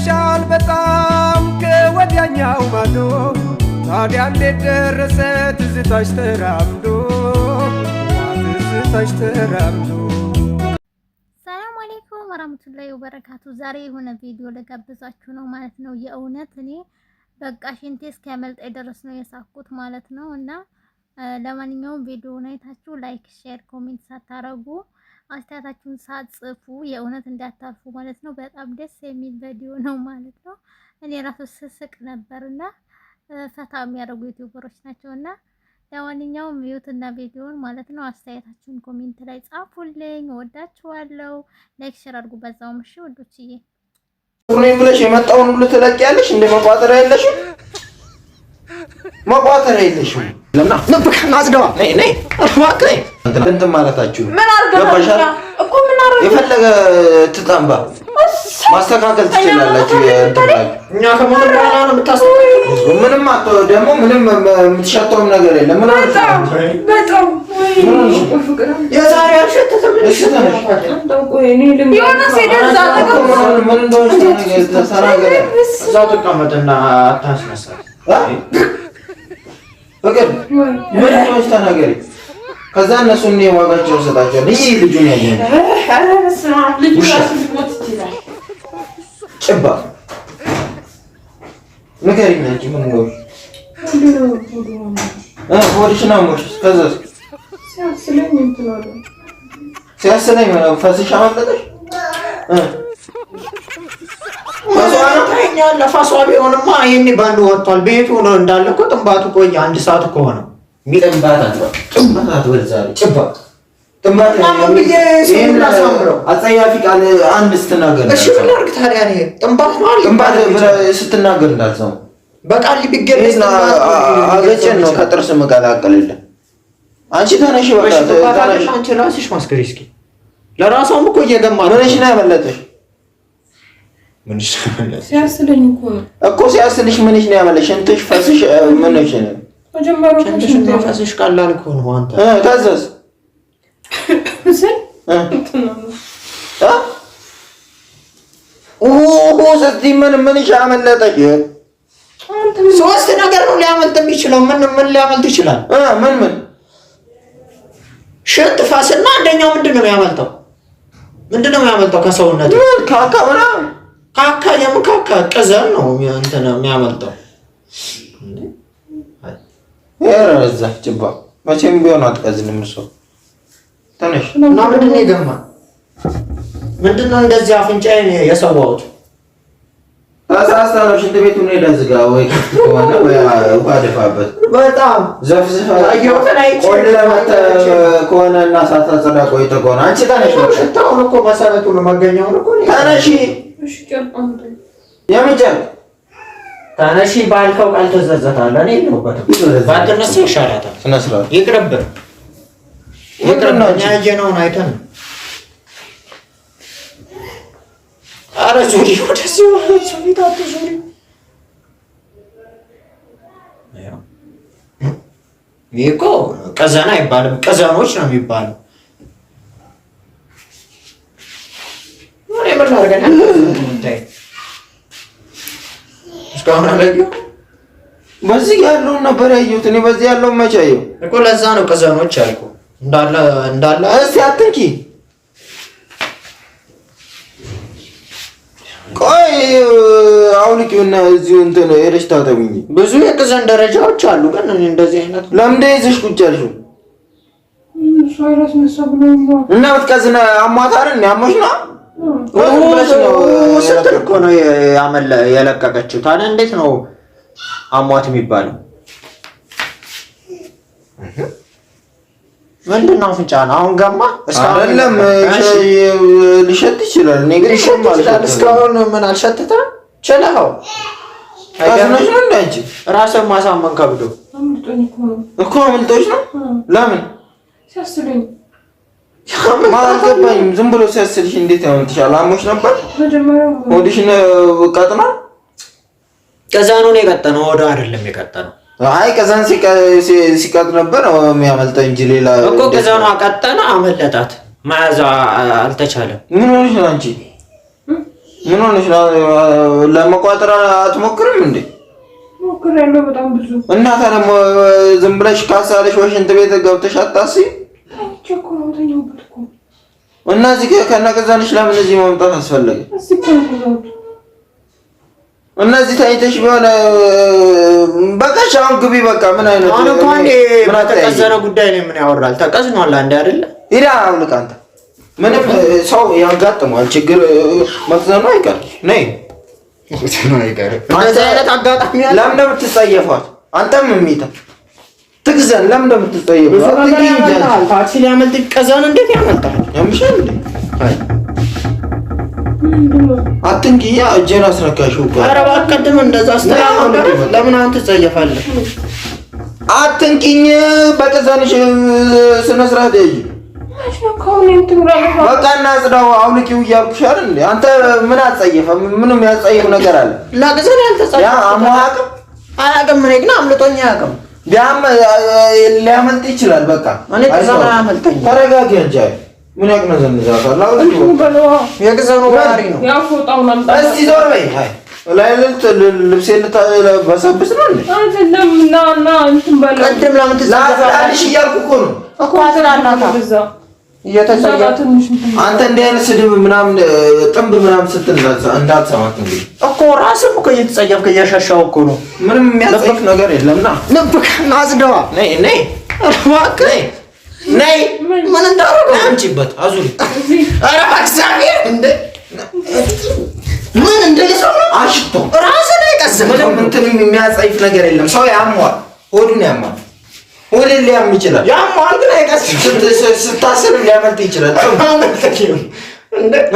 ርቀሻል በጣም ከወዲያኛው ማዶ። ታዲያ እንዴት ደረሰ ትዝታሽ ተራምዶ፣ ትዝታሽ ተራምዶ? ሰላም አለይኩም ወራህመቱላሂ ወበረካቱ። ዛሬ የሆነ ቪዲዮ ልጋብዛችሁ ነው ማለት ነው። የእውነት እኔ በቃ ሽንቴ እስኪያመልጠኝ ድረስ ነው የሳኩት ማለት ነው። እና ለማንኛውም ቪዲዮውን አይታችሁ like፣ share፣ comment ሳታረጉ፣ አስተያየታችሁን ሳትጽፉ የእውነት እንዳታልፉ ማለት ነው። በጣም ደስ የሚል ቪዲዮ ነው ማለት ነው። እኔ ራሱ ስስቅ ነበርና ፈታ የሚያደርጉ ዩቲዩበሮች ናቸው። እና ለማንኛውም እዩትና ቪዲዮን ማለት ነው። አስተያየታችሁን comment ላይ ጻፉልኝ። ወዳችኋለሁ። Like share አድርጉ። በዛውም እሺ ውዶችዬ። ነኝ ብለሽ የመጣውን ሁሉ ትለቂያለሽ። እንደ መቋጠሪያ የለሽም፣ መቋጠሪያ የለሽም። ለምና ነብክ አጽደዋ ነይ ነይ እባክህ እንትን ማለታችሁ ምን አድርገናል እኮ? ምን አደረግን? የፈለገ ትጠንባ ማስተካከል ትችላላችሁ። እንትን እኛ ከሞት በኋላ ነው የምታስተካክለው። ምንም ደግሞ ምንም የምትሸተውም ነገር የለም። ምን በጣም በጣም የዛሬ አልሸተተም። እሺ ተነሽ። የሆነ ሴት እዛ አጠገብ ምን እንደሆነች ተናገሪ። እዛው ተቀመጥና አታስነሳት። ፍቅር ምን እንደሆነች ተናገሪ። ከዛ እነሱ እኔ ዋጋቸውን እሰጣቸዋለሁ። ይህ ልጁን ያየን ልጁ ራሱ ሊሞት ይችላል። ጭባ ንገሪኝ አንቺ ምን እንደሆነች። ሆድሽን አሞሽ ከዛስ ሲያስለኝ ፈስሽ አመለጠሽ። ታይኛለህ። ፋሷ ቢሆንማ ይሄኔ ባንዱ ወጥቷል። ቤቱ ነው እንዳለ እኮ ጥንባቱ ቆየ። አንድ ሰዓት እኮ ሆነው። ጥንባት አትበል፣ ጥንባት አትበል ዛሬ ጭባ ጥንባት። እና ምን ብዬ ስሙን ላሳምረው? አጸያፊ ቃል አንድ ስትናገር እሺ ምን ላድርግ ታዲያ? እኔ ጥንባት ነው አለ ጥንባት ብለህ ስትናገር እንዳልሰማ በቃል ቢገለጽ ጥንባት ነው አገጭን ነው ከጥርስ መቀላቀልልህ። አንቺ ተነሽ፣ በቃ እሺ ጥንባት ተነሽ። አለሽ አንቺ ራስሽ ማስከሪ እስኪ። ለራሷም እኮ እየገማ ነው። ምንሽ ነው ያመለጠሽ? ምንሽ ነው ያመለጠሽ? ሲያስለኝ እኮ ነው። እኮ ሲያስልሽ ምንሽ ነው ያመለሽ? ሽንትሽ፣ ፈስሽ፣ ምንሽ ነው? መጀመሪያው ሽንትሽና ፈስሽ ቀላል እኮ ነው አንተ። ከዛስ ስል እ እ ኦሆ ስትይ ምን ምንሽ አመለጠሽ? ሶስት ነገር ነው ሊያመልጥ የሚችለው። ምን ምን ሊያመልጥ ይችላል? ምን ምን? ሽንት፣ ፈስና አንደኛው ምንድን ነው የሚያመልጠው? ምንድን ነው የሚያመልጠው ከሰውነት? ምን ካካ ምናምን? ካካ የምን ካካ? ቅዘን ነው እንትን የሚያመልጠው። ኧረ እዛ ጭባ መቼም ቢሆን አትቀዝንም። እሷ ተነሽ። እና ምንድን ነው የገማ? ምንድን ነው እንደዚህ አፍንጫዬን የሰዋሁት? ተሳስተህ ነው ሽንት ቤቱን ሄደህ ዝጋ፣ ወይ ክፍት ከሆነ ወይ ውሃ ደፋበት። በጣም ዘፍዝፈህ ያየሁትን አይቼ ቆልለህ መተህ ከሆነ እና ሳታጸዳ ቆይተህ ከሆነ አንቺ ተነሽ፣ በቃ ሽታውን እኮ መሰረቱን መገኛውን እኮ ነው። ተነሺ። የምን ጨርቅ? ተነሺ ባልከው ቃል ትዘዘታለህ። እኔ የለሁበትም። ባትነሳ ይሻላታል። ስነ ስርዓት። ይቅርብን፣ ይቅርብን። እኛ ያየነውን አይተን ነው። ኧረ ዙሪ፣ ወደዚህ ዙሪ፣ አትዙሪ። ይህ እኮ ቅዘን አይባልም፣ ቅዘኖች ነው የሚባለው። እኔ ምን ላድርግ? እስካሁን አላየሁም። በዚህ ያለውን ነበር ያየሁት እኔ። በዚህ ያለውን መቼ አየሁ? እኮ ለዛ ነው ቅዘኖች ያልኩህ። እንዳለ እንዳለ እስቲ አትንኪ። ቆይ አውልቂውና እዚሁ እንትን ሄደሽ ታጠቢኝ። ብዙ የቅዘን ደረጃዎች አሉ፣ ግን እኔ እንደዚህ አይነት ለምንድን ይዘሽ ቁጭ ያልሽው? እና ብትቀዝን አሟታል እንዴ? አሞሽ ነው ወይ ዝም ብለሽ ነው? ስትል እኮ ነው የለቀቀችው። ታዲያ እንዴት ነው አሟት የሚባለው? ምንድን ነው አፍንጫ ነው አሁን ገማ? አይደለም ሊሸት ይችላል። እኔ ግን ሊሸት ይችላል። እስካሁን ምን አልሸተተም? ችለኸው ቀዝነሽ ነው እንደ አንቺ ራስን ማሳመን ከብዶ እኮ አምልጦሽ ነው። ለምን ሲያስለኝ አልገባኝም። ዝም ብሎ ሲያስልሽ እንዴት ያመልጥሻል? አሞሽ ነበር? ሆድሽን ቀጥና? ቅዘኑን የቀጠነው ሆዷ አይደለም የቀጠነው። አይ ቀዘን ሲቀጥ ነበር የሚያመልጠው እንጂ ሌላ እኮ ቅዘኗ ቀጠነ፣ አመለጣት። መያዝ አልተቻለም። ምን ሆነሽ ነው አንቺ? ምን ሆነሽ ነው? ለመቋጠር አትሞክርም እንዴ? ሞክሬያለሁ በጣም ብዙ። እና ታዲያ ዝም ብለሽ ካሳለሽ ወይ ሽንት ቤት ገብተሽ አታስይም? ተኝቼ እኮ ነው ተኛሁበት እኮ። እና እዚህ ከነቀዘንሽ ለምን እዚህ መምጣት አስፈለገ? እዚህ እኮ ነው የተኛሁት። እና እዚህ ተኝተሽ ቢሆን በቃ አሁን ግቢ በቃ። ምን አይነት አሁን እኮ አንዴ በተቀዘነ ጉዳይ ነው ምን ያወራል? ተቀዝኗል አንዴ አይደለ? ሂድ አውልቅ አንተ። ምንም ሰው ያጋጥመዋል ችግር፣ መቅዘኑ አይቀርም። ነይ እንደዚህ አይነት አጋጣሚ አለ። ለምን እንደምትጸየፏት አንተም እሚታ ትግዘን። ለምን እንደምትጸየፏት ታክሲ ሊያመልጥ ቀዘን እንዴት ያመልጣል? ያምሻል እንዴ? አትንኪያ፣ እጄን አስነካሽው እኮ። ኧረ እባክህ ቅድም እንደዛ ስትል ለምን አንተ ትጸየፋለህ? አትንኪኝ፣ በቅዘንሽ ስነ ስርዓት ያዥ። በቃ እናጽዳው፣ አውልቂው እያልኩሽ አይደል እንዴ? አንተ ምን አጸየፈ? ምንም ያጸየፍ ነገር አለ? ለቅዘን ያልተጸየፈ ያ አሞህ አያውቅም? አያውቅም። እኔ ግን አምልጦኝ አያውቅም። ቢያም ሊያመልጥ ይችላል። በቃ እኔ ቅዘን አያመልጠኝም። ተረጋጊ እንጂ። አይ ምን ያቅነዘንዛታል? አውልቂው የቅዘኑ ባህሪ ነው። እስቲ ዞር በይ። አይ ላይ ልብሴ ልበሰብስ ነው እንዴ? አይደለም። ና ና እንትን በለው። ቅድም ለምን ትጸየፋለህ? ላጽዳልሽ እያልኩ እኮ ነው እኮ አጽዳላታ እየተጸየፈ አንተ እንዲህ አይነት ስድብ ምናምን ጥንብ ምናምን ስትል እንዳትሰማት እንግዲህ እኮ ራስህ እኮ እየተጸየፍክ እየሸሻው እኮ ነው። ምንም የሚያጸይፍ ነገር የለም። ና ልብህ አጽዳዋ። ነይ ነይ እባክህ ነይ ነይ። ምን እንዳደረገው አምጪበት አዙሪ። ኧረ በእግዚአብሔር እንደ ምን እንደሰው አሽቶ ራስህ ነው የቀዘንከው። ምንም እንትን የሚያጸይፍ ነገር የለም። ሰው ያሟል፣ ሆዱን ያሟል፣ ሆድን ሊያም ይችላል። ያሟል ግን አይቀስም። ስታስብ ሊያመልጥ ይችላል። አያመልጠኝም።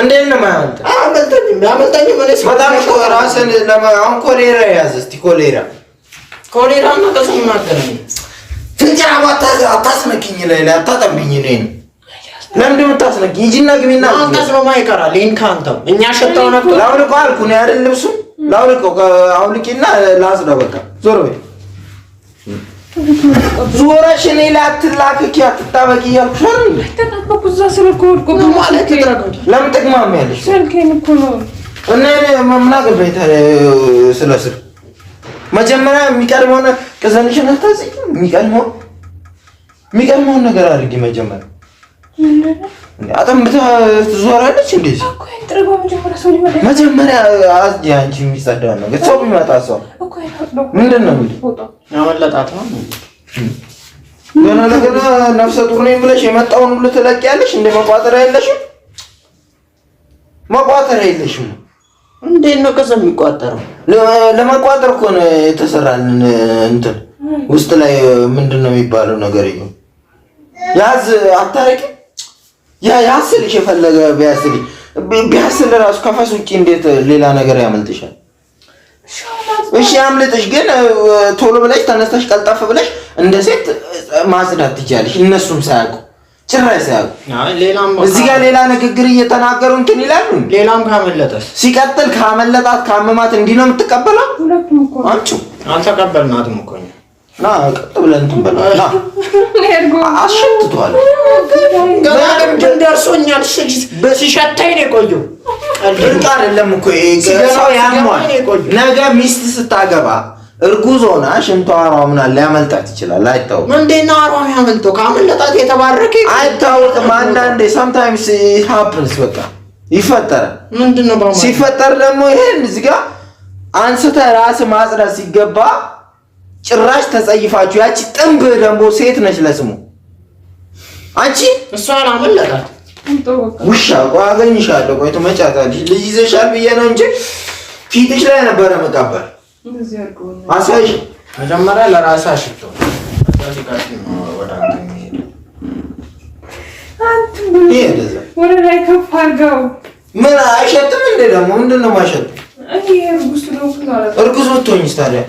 እንዴት ነው የማያመልጥ? አያመልጠኝም። ያመልጠኝም እኔስ በጣም እኮ ራስን አሁን ኮሌራ የያዘ እስኪ ኮሌራ ኮሌራ እና ከሰው ምን አገናኘው? ፍንጫ አታስነኪኝ፣ ላይ ላይ አታጠብኝ። እኔን ለምንድን ነው የምታስነኪኝ? ሂጂና ግቢና አንተስ ነው የማይቀራል። ይሄን ከአንተም እኛ ሸታው ነበር። ላውልቀው አልኩህ እኔ አይደል ልብሱን ላውልቀው። አውልቂና ላጽዳው። በቃ ዞር በይ ዞረሽ እኔ ላይ አትላክኪ አትጣበቂ እያልኩሽ አይደል እንዴ? ተጣበኩ እዛ ስልክ ወድቆ ማለት ለምን ትግማሚያለሽ? ስልኬን እኮ ነው። እና እኔ ምን አገባኝ ታዲያ ስለ ስልክ? መጀመሪያ የሚቀድመውን ቅዘንሽን አታጽጂም? የሚቀድመውን ነገር አድርጊ መጀመሪያ። አጠንብታ ትዞራለች እንዴ? መጀመሪያ አጽጂ አንቺ የሚጸዳውን ነገር። ሰው ቢመጣ ሰው ምንድን ነው የሚለው? ያመለጣት ነው። ገና ለገና ነፍሰ ጡር ነኝ ብለሽ የመጣውን ሁሉ ትለቂያለሽ። እንደ መቋጠሪያ የለሽም፣ መቋጠሪያ የለሽም። እንዴት ነው ቅዘን የሚቋጠረው? ለመቋጠር እኮ ነው የተሰራልን። እንትን ውስጥ ላይ ምንድን ነው የሚባለው ነገር ይሁን ያዝ አታረቂ። ያ ያስልሽ የፈለገ ቢያስልሽ ቢያስል ራሱ ከፈስ ውጪ እንዴት ሌላ ነገር ያመልጥሻል? እሺ ያምልጥሽ፣ ግን ቶሎ ብለሽ ተነስተሽ ቀልጠፍ ብለሽ እንደ ሴት ማጽዳት ትችያለሽ። እነሱም ሳያውቁ ጭራሽ ሳያውቁ እዚህ ጋር ሌላ ንግግር እየተናገሩ እንትን ይላሉ። ሌላም ካመለጠስ ሲቀጥል ካመለጣት ካመማት እንዲህ ነው የምትቀበለው? አንቺው አልተቀበልናትም እኮ እኛ። ና ቀጥ ብለን እንትን በለው ና አሸትቷል። ገና ቅድም ደርሶኛል። ሲሸታኝ ነው የቆየው። እርቅ አይደለም እኮ ሰው ያሟል። ነገ ሚስት ስታገባ እርጉዝ ሆና ሽንቷ ምናምን ሊያመልጣት ይችላል። አይታወቅም። እንዴት ነው አሯ ያመልጠው? ካመለጣት የተባረከ አይታወቅም። አንዳንዴ sometimes it happens በቃ ይፈጠራል። ምንድን ነው በአማርኛ? ሲፈጠር ደግሞ ይሄን እዚህ ጋር አንስተህ ራስህ ማጽዳት ሲገባ ጭራሽ ተጸይፋችሁ። ያቺ ጥንብ ደግሞ ሴት ነች ለስሙ። አንቺ እሷ አላመለጣት ውሻ ቆይ አገኝሻለሁ፣ ቆይ ትመጫታለሽ። ልጅ ይዘሻል ብዬ ነው እንጂ ፊትሽ ላይ ነበረ መቃበር አሳይሽ። መጀመሪያ ለራስህ አሽቶ ወደ አንተ የሚሄደው ይሄ እንደዛ ወደ ላይ ከፍ አድርገው። ምን አይሸትም እንዴ? ደግሞ ምንድን ነው የማይሸትም? እርጉዝ ብትሆኝስ ታዲያ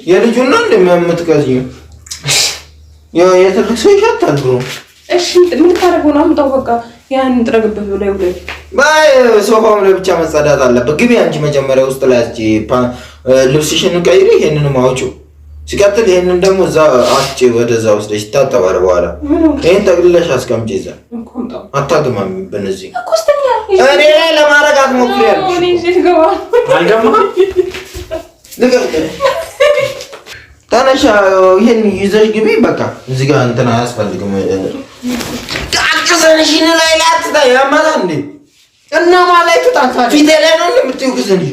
የልጁን ነው እንደ የምትቀዝኚው? የትልቅ ሰው ይሸታል ብሎ እሺ ምን ታደርገው ነው? አምጣው በቃ ያን ጥረግበት ብሎ ይውለድ። ባይ ሶፋውም ለብቻ መጸዳት አለበት። ግቢ አንቺ መጀመሪያ ውስጥ ላይ እስኪ ልብስሽን ቀይሪ፣ ይሄንንም አውጪው። ሲቀጥል ይሄንን ደግሞ እዛ አስጪ፣ ወደዛ ወስደሽ ይታጠባል። በኋላ ይሄን ጠቅልለሽ አስቀምጪ እዛ። አታግማሚብን እዚህ እኔ ላይ ለማድረግ አትሞክሪ ያልኩሽ። ተነሽ፣ ይሄን ይዘሽ ግቢ። በቃ እዚህ ጋር እንትን አያስፈልግም። ቅዘንሽን ላይ ላይ አትጣይ። ያማታል እንዴ? እና ማላይ ትጣል ፊቴ ላይ ነው እንደምትይው ቅዘንሽ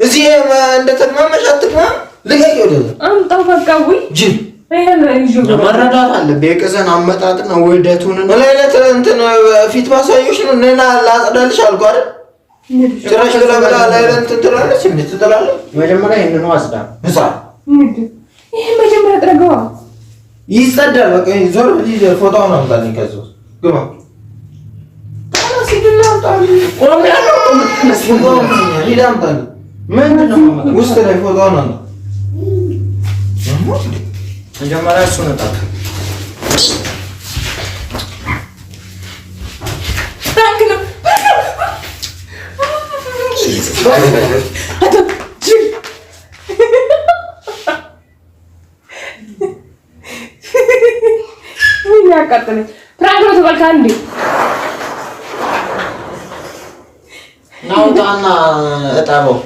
እዚህ እንደተግማመሽ አትግማም። ልቀቂ፣ ወደዛ አምጣው። በቃ ውይ ጅል መረዳት አለብህ። የቅዘን አመጣጥና ውህደቱን ላይ እንትን ፊት ማሳዮሽ ነው። እኔና ላጽዳልሽ አልኩህ አይደል? ጭራሽ ብላ ብላ ላይ እንትን ትላለች። እንዴት ትላለች? መጀመሪያ ይሄንን አጽዳ። ህፃን ይሄ መጀመሪያ ጥረገዋ ይጸዳል። በቃ ዞር ፎቶውን አምጣልኝ። ከዚህ ውስጥ ግባ። ሂድ አምጣልኝ። ምንድን ነው ውስጥ ላይ ፎቶውን አምጣ። መጀመሪያ እሱን እጠብ። Prank ነው። ያቃጥለኝ። Prank ነው ተባልክ አንዴ። ናውጣና እጠበው።